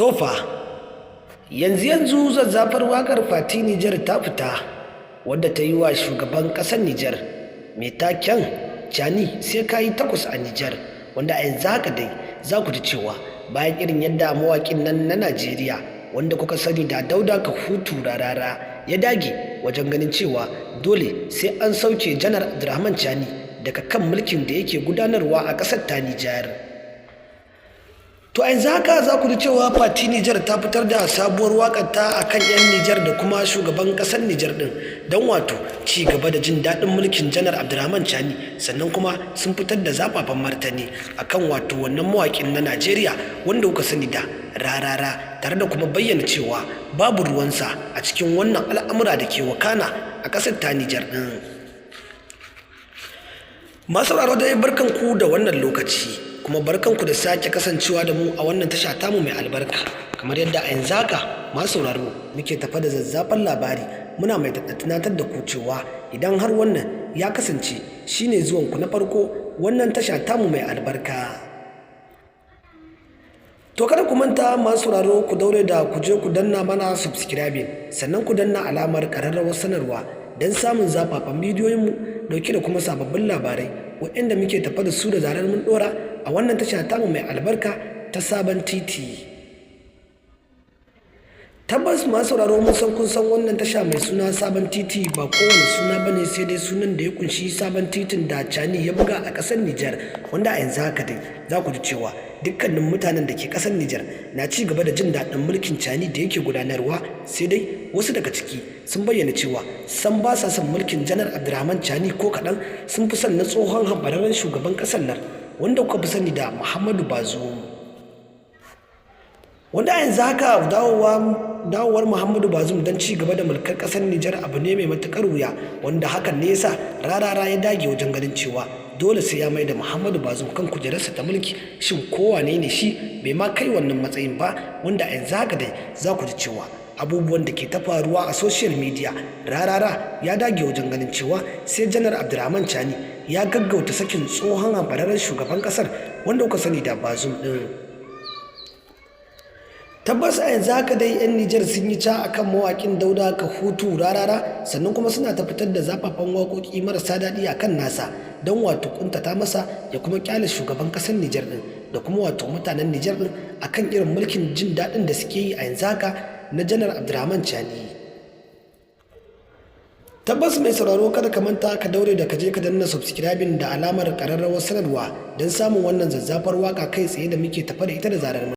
Tofa, yanzu yanzu zazzafar waƙar Fati Nijar ta fita, wadda ta yi wa shugaban ƙasar Nijar mai taken "Cani sai ka yi takwas a Nijar", wanda a yanzu haka dai za ku ji cewa bayan irin yadda mawaƙin nan na Najeriya, wanda kuka sani da Dauda Kahutu Rarara, ya dage wajen ganin cewa dole sai an sauke Janar Abdurrahman Chani daga kan mulkin da yake gudanarwa a ƙasar ta Nijar. To, a yanzu haka za ku ji cewa Fati Nijar ta fitar da sabuwar waƙar ta a kan 'yan Nijar da kuma shugaban ƙasar Nijar ɗin, don wato ci gaba da jin daɗin mulkin Janar Abdurrahman Chani. Sannan kuma sun fitar da zafafan martani akan wato wannan mawaƙin na Najeriya wanda kuka sani da Rarara, tare da kuma bayyana cewa babu ruwansa a cikin wannan al'amura da ke wakana a ƙasar ta Nijar ɗin. Masu sauraro dai, barkanku da wannan lokaci, kuma barkanku da sake kasancewa da mu a wannan tasha tamu mai albarka. Kamar yadda a yanzu haka, masu sauraro, muke tafa da zazzafan labari, muna mai tunatar da ku cewa idan har wannan ya kasance shine zuwanku na farko wannan tasha tamu mai albarka, to kada ku manta, masu sauraro, ku daure da ku je ku danna mana subscribing, sannan ku danna alamar ƙararrawar sanarwa don samun zafafan bidiyoyinmu dauke da kuma sababbin labarai waɗanda muke tafa da su da zarar mun ɗora a wannan tasha tamu mai albarka ta Sabon Titi. Tabbas, masu sauraro, mun san kun san wannan tasha mai suna Sabon Titi ba kowane suna bane, sai dai sunan da ya kunshi sabon titin da Chani ya buga a ƙasar Nijar, wanda a yanzu haka dai za ku ji cewa dukkanin mutanen da ke ƙasar Nijar na ci gaba da jin daɗin mulkin Chani da yake gudanarwa. Sai dai wasu daga ciki sun bayyana cewa san ba sa son mulkin Janar Abdurrahman Chani ko kaɗan, sun fi son na tsohon hambararren shugaban ƙasar nan wanda kuka fi sani da Muhammadu Bazoum, wanda a yanzu haka dawowar Muhammadu Bazoum don ci gaba da mulkar ƙasar Nijar abu ne mai matuƙar wuya, wanda hakan ne yasa Rarara ya dage wajen ganin cewa dole sai ya mai da Muhammadu Bazoum kan kujerarsa ta mulki. Shin kowane ne shi? Bai ma kai wannan matsayin ba. Wanda a yanzu haka dai za ku ji cewa abubuwan da ke ta faruwa a social media, Rarara ya dage wajen ganin cewa sai Janar Abdurrahman Chani ya gaggauta sakin tsohon hambararren shugaban kasar wanda kuka sani da Bazoum din. Tabbas, a yanzu haka dai 'yan Nijar sun yi ca akan mawakin Dauda Kahutu Rarara, sannan kuma suna ta fitar da zafafan waƙoƙi marasa daɗi a kan nasa, don wato kuntata masa ya kuma kyale shugaban ƙasar Nijar din da kuma wato mutanen Nijar din akan irin mulkin jin daɗin da suke yi a yanzu haka na Janar Abdurrahman Chani. Tabbas, mai sauraro, kada ka manta ka daure da ka je ka danna subscribing da alamar ƙararrawar sanarwa don samun wannan zazzafar waka kai tsaye da muke tafa da ita da zarar